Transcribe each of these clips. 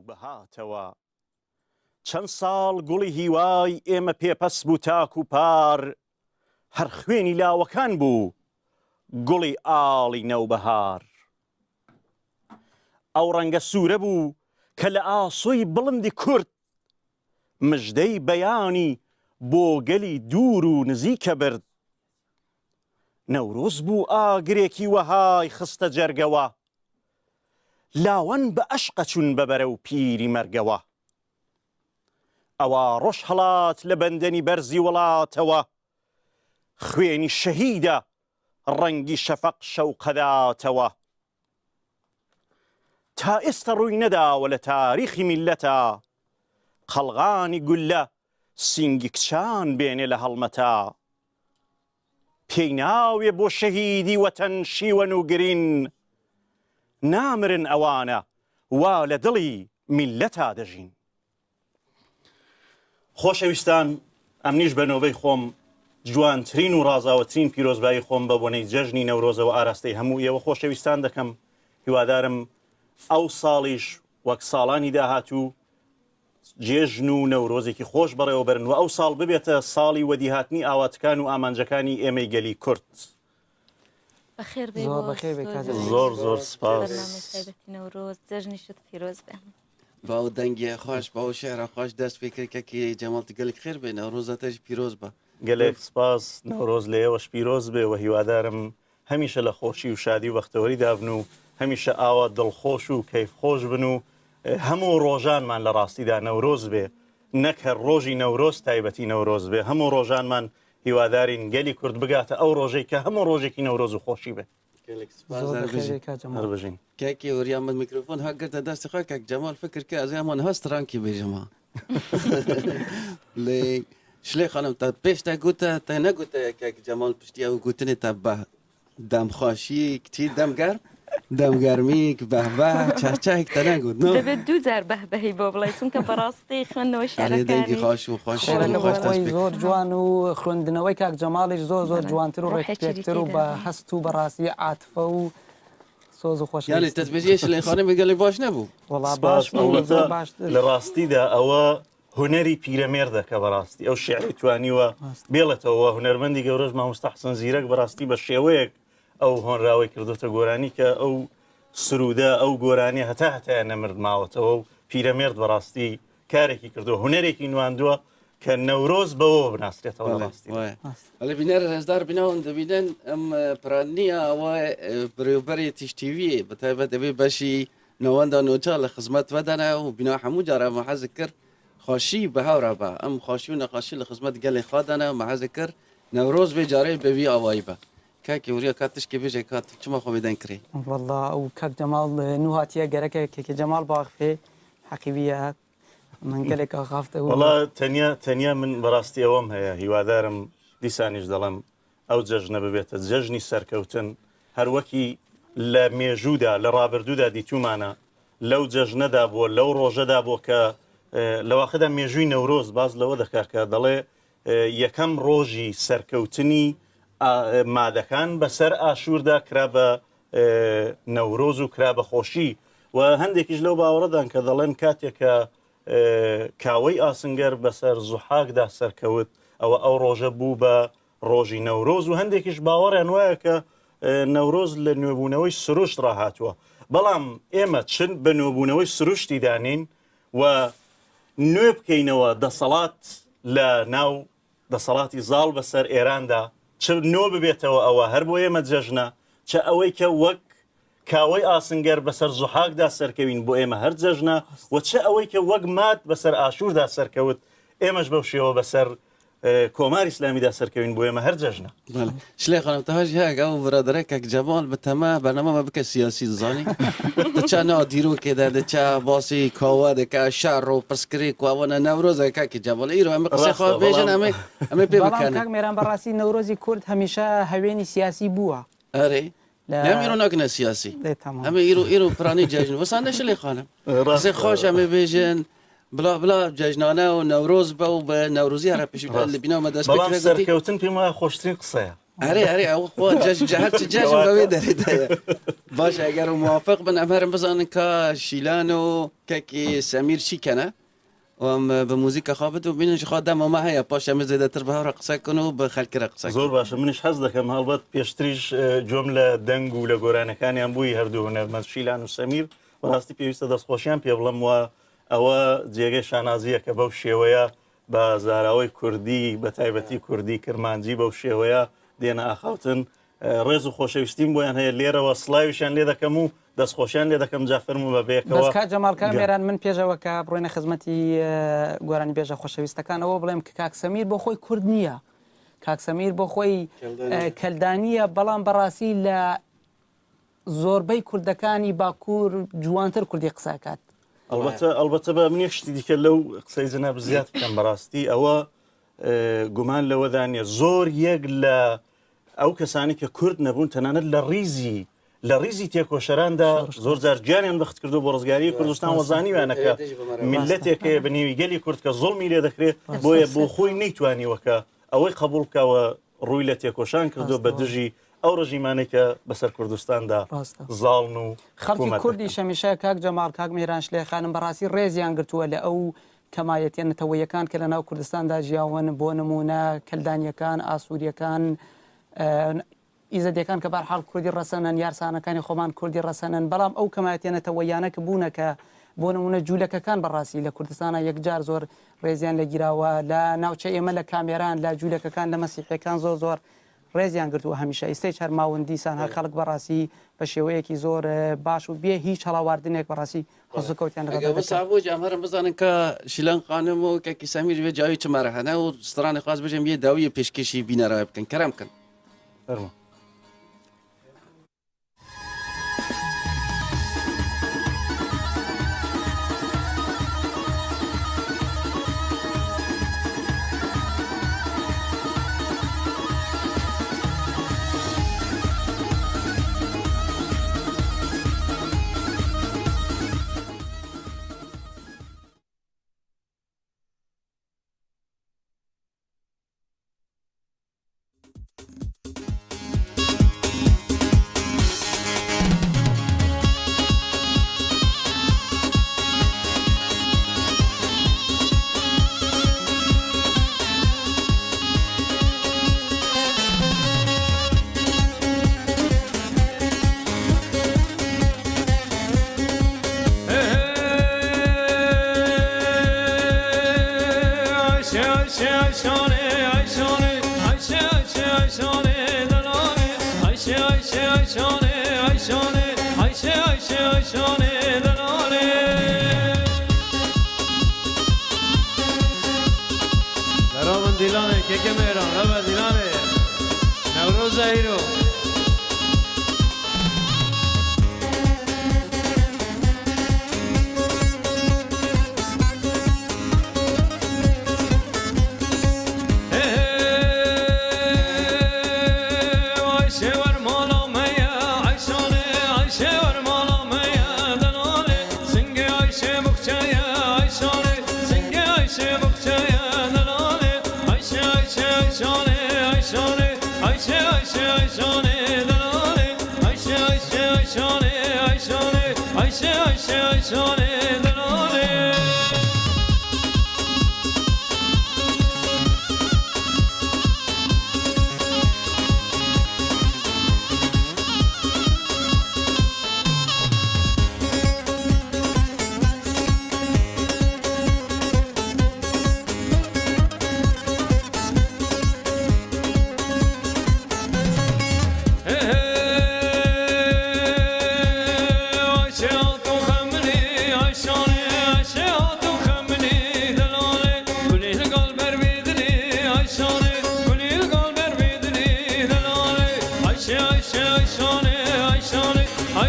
نەوبەهاتەوە. چەند ساڵ گوڵی هیوای ئێمە پێپەس بوو تاکو پار، هەر خوێنی لاوەکان بوو گوڵی ئاڵی نەوبەهار. ئەو ڕەنگە سوورە بوو کە لە ئاسۆی بڵندی کورد، مژدەی بەیانی بۆ گەلی دوور و نزیکە برد. نەورۆز بوو ئاگرێکی وەهای خستە جەرگەوە، لاوان بە ئەشق ئەچوون بە بەرەو پیری مەرگەوە. ئەوا ڕۆژهەڵات لە بەندەنی بەرزی وڵاتەوە، خوێنی شەهیدە ڕەنگی شەفەق شەوقەداتەوە. تا ئێستە ڕووی نەداوە لە تاریخی میللەتا، قەڵغانی گوللە سینگی کچان بێنێ لە هەڵمەتا. پێی ناوێ بۆ شەهیدی وەتەن شیوەن و گرین، نامرن ئەوانە وا لە دڵی میللەتا دەژین. خۆشەویستان ئەمنیش بە نۆبەی خۆم جوانترین و ڕازاوەترین پیرۆزبایی خۆم بە بۆنەی جەژنی نەورۆزەوە ئاراستەی هەموو ئێوە خۆشەویستان دەکەم. هیوادارم ئەو ساڵیش وەک ساڵانی داهاتوو جێژن و نەورۆزێکی خۆش بەڕێوەبەرن و ئەو ساڵ ببێتە ساڵی وەدیهاتنی ئاواتکان و ئامانجەکانی ئێمەی گەلی کورد. بەخێر بێی بۆ ستۆدیۆی زۆر زۆر سپاس. بەرنامەی تایبەتی نەورۆز جەژنیشت پیرۆز بێ. بەو دەنگێ خۆش بەو شعرە خۆش دەست پێ کرد کەکی جەماڵ گەلێک خێر بێ نەورۆزە تەش پیرۆز بە. گەلێک سپاس نەورۆز لە ئێوەش پیرۆز بێ و هیوادارم هەمیشە لە خۆشی و شادی و بەختەوەری دابن و هەمیشە ئاوا دڵخۆش و کەیف خۆش بن و هەموو ڕۆژانمان لە ڕاستیدا نەورۆز بێ نەک هەر ڕۆژی نەورۆز تایبەتی نەورۆز بێ هەموو ڕۆژانمان هیوادارین گەلی کورد بگاتە ئەو ڕۆژەی کە هەموو ڕۆژێکی نەورۆز و خۆشی بێ. گەلێک سپاس هەر بژین. هەر بژین. کاکی وریا من میکرۆفۆن ها گرتە دەستی خۆی کاک جەمال فکر کە ئەزێ ئەمان ها سترانکی بێژم ها لێ شلێ خانم تا پێش تا گوتە تا نەگوتە کاک جەمال پشتی ئەو گوتنێ تا بە دەمخۆشی کچی دەمگەرم دەمگەرمیک بەهبە چاچایک تە نەگوت نۆ دەبێت دوو جار بەهبەهی بۆ بڵێ چونکە بەڕاستی خوێندنەوەی ئەرێ دەنگی شعرەکانی خۆش و خۆش خوێندنەوەی خۆش دەست خۆی پێ زۆر جوان و خوێندنەوەی کاک جەماڵیش زۆر زۆر بەڵێ جوانتر و ڕۆحێکی ڕێکوپێکتر دیکەی و بە دەرهێنا. هەست و بەڕاستی عاتفە و سۆز و یانی خۆشەویستی. تەتبێژی شلێ خانم گەلێ باش نەبوو وەڵا سپاس باش بوو ئەڵبەتە زۆر باشتر. لە ڕاستیدا ئەوە هونەری پیرەمێردە کە بەڕاستی ئەو شیعرەی توانیوە بێڵێتەوە هونەرمەندی گەورەش مامۆستا حەسەن زیرەک بەڕاستی بە شێوەیەک ئەو هۆنراوەی کردوتە گۆرانی کە ئەو سرودە ئەو گۆرانیە هەتا هەتایە نەمرد ماوەتەوە و پیرەمێرد بەڕاستی کارێکی کردووە هونەرێکی نواندووە کە نەورۆز بەوەوە بناسرێتەوە لە ڕاستی. بەڵێ بینەر ڕێزدار بیناون دەبینن ئەم پرانیە ئەوە بەرێوبەری تیشتیوی بە تایبەت دەبێ بەشی ناوەندا نوچە لە خزمەت وەدەنە و بینا هەموو جارە مە حەز کرد خۆشی بە هاورا بە ئەم خۆشی و نەخۆشی لە خزمەت گەلێ خوا دەنە مە حەز کرد نەورۆز بێ جارێ بە وی ئاوایی بە کاکی وریا کات تشکی بێژێ کات چما خۆ بێدەنگ کرێ. وەڵا ئەو کاک جەماڵ نوو هاتیە گەرەکە کێکێ جەماڵ باخفێ حەقی ویە من گەلێک ئاخافتە وەڵا تەنیا تەنیا من بەڕاستی ئەوەم هەیە هیوادارم دیسانیش دەڵێم ئەو جەژنە ببێتە جەژنی سەرکەوتن، هەروەکی لە مێژوودا لە ڕابردوودا دیتوومانە لەو جەژنەدا بووە لەو ڕۆژەدا بووە کە لە واقعدا مێژووی نەورۆز باس لەوە دەکات کە دەڵێ یەکەم ڕۆژی سەرکەوتنی مادەکان بەسەر ئاشووردا کرا بە نەورۆز و کرا بە خۆشی و هەندێکیش لەو باوەڕدان کە دەڵێن کاتێک کە کاوەی ئاسنگەر بەسەر زوحاکدا سەرکەوت ئەوە ئەو ڕۆژە بوو بە ڕۆژی نەورۆز و هەندێکیش باوەڕیان وایە کە نەورۆز لە نوێبوونەوەی سروشت ڕاهاتووە بەڵام ئێمە چن بە نوێبوونەوەی سروشتی دانین و نوێ بکەینەوە دەسەڵات لە ناو دەسەڵاتی زاڵ بەسەر ئێراندا چ نوێ ببێتەوە ئەوە هەر بۆ ئێمە جەژنە چ ئەوەی کە وەک کاوەی ئاسنگەر بەسەر زوحاکدا سەرکەوین بۆ ئێمە هەر جەژنە و چ ئەوەی کە وەک ماد بەسەر ئاشووردا سەرکەوت ئێمەش بەو شێوە بەسەر کۆماری ئیسلامیدا سەرکەوین بۆ ئێمە هەر جەژنە. بەڵێ شلێ خانم تەهاژ هەیە ئەو برادەرە کاک جەمال بتەمە بەرنامە بکە سیاسی دزانی دەچا ناو دیرۆکێدا دەچا باسی کاوە دەکا شەڕ و پرسکرێک واوەنە نەورۆزە کاکی جەمال ئیرۆ ئەمە قسەی خۆ ڕاستە بێژن بەڵام ئەمە ئەمە پێ بەڵام بکەنە کاک مێران بەڕاستی نەورۆزی کورد هەمیشە هەوێنی سیاسی بووە. ئەرێ لە لەم ئیرۆ ناکنە سیاسی دەی تەمام. ئەمە ئیرۆ ئیرۆ پرانی جەژن وەسان نەشە لێ خانم قسەی ڕاستە خۆش ئەمە بێژن بلا بلا جەژنانە و نەورۆز بە و بە نەورۆزی هەرە پێش ڕاست لە بیناومە دەست پێ بەڵام کرا گوتی سەرکەوتن پێم وایە خۆشترین قسەیە. ئەرێ ئەرێ ئەوە خۆ جەژ هەرچ جەژن بەوێ دەرێ باشە ئەگەر موافق بن ئەم هەرم بزانن کە شیلان و کەکی سەمیر چی کەنە وام بە موزیکە خوا بت و بینن خوا دەمە مە هەیە پاش ئەمە زێدەتر بە هەورە قسە کن و بە خەلکرە قسە زۆر باشە منیش حەز دەکەم هەڵبەت پێشتریش گوێم لە دەنگ و لە گۆرانەکانیان بووی هەردوو هونەرمەند شیلان و سەمیر بەڕاستی پێویستە دەستخۆشیان پێ بڵم و ئەوە جێگەی شانازیە کە بەو شێوەیە بە زاراوەی کوردی بە تایبەتی کوردی کرمانجی بەو شێوەیە دێنە ئاخاوتن ڕێز و خۆشەویستیم بۆیان هەیە لێرەوە سڵاویشیان لێ دەکەم و دەستخۆشیان لێ دەکەم جا فەرموو بە بەیەکەوە بەس کاک جەماڵ کامێران من پێشەوە کە بڕۆینە خزمەتی گۆرانی بێژە خۆشەویستەکان ئەوە بڵێم کە کاک سەمیر بۆ خۆی کورد نییە کاک سەمیر بۆ خۆی کەلدانیە بەڵام بەڕاستی لە زۆربەی کوردەکانی باکوور جوانتر کوردی قسە کات. ئەڵبەتە ئەڵبەتە بە من یەک شتی دیکە لەو قسەی جەناب زیاد بکەم بەڕاستی ئەوە گومان لەوەدا نییە زۆر یەک لە ئەو کەسانی کە کورد نەبوون تەنانەت لە ڕیزی لە ڕیزی تێکۆشەراندا زۆر جار گیانیان بەخت کردو بۆ ڕزگاری کوردستان وەزانیوانە کە میللەتێک هەیە بە نێوی گەلی کورد کە زوڵمی لێ دەکرێت بۆیە بۆ خۆی نەیتوانیوە کە ئەوەی قبوڵ بکەوە ڕووی لە تێکۆشان کردو بە دژی ئەو ڕژیمانەی کە بەسەر کوردستاندا زاڵن و خەڵکی کوردیش هەمیشە کاک جەماڵ کاک مێران شلێ خانم بەڕاستی ڕێزیان گرتووە لە ئەو کەمایەتیە نەتەوەیەکان کە لە ناو کوردستاندا ژیاون بۆ نموونە کەلدانیەکان ئاسووریەکان ئیزەدیەکان کە بەرحاڵ کوردی ڕەسەنن یارسانەکانی خۆمان کوردی ڕەسەنن بەڵام ئەو کەمایەتیە نەتەوەیانە کە بوونە کە بۆ نموونە جوولەکەکان بەڕاستی لە کوردستانە یەکجار زۆر ڕێزیان لێ گیراوە لە ناوچە ئێمە لە کامێران لە جوولەکەکان لە مەسیحیەکان زۆر زۆر ڕێزیان گرتووە هەمیشە ئیستەیش هەر ماون دیسان هەر خەڵک بەڕاستی بە شێوەیەکی زۆر باش و بێ هیچ هەڵاواردنێک بەڕاستی هەڵسوکەوتیان لەگەڵدا ئەگەر دەکەن. وسا بوو جام هەرم بزانن کە شیلان خانم و کەکی سەمیر وێ جاوی چ مەرحەنە و سترانی خواست بژێم یێ داویە پێشکێشی بینەرای بکەن کەرەم کەن. فەرموو.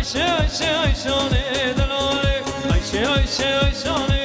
Ayşe Ayşe Ayşe Ayşe Ayşe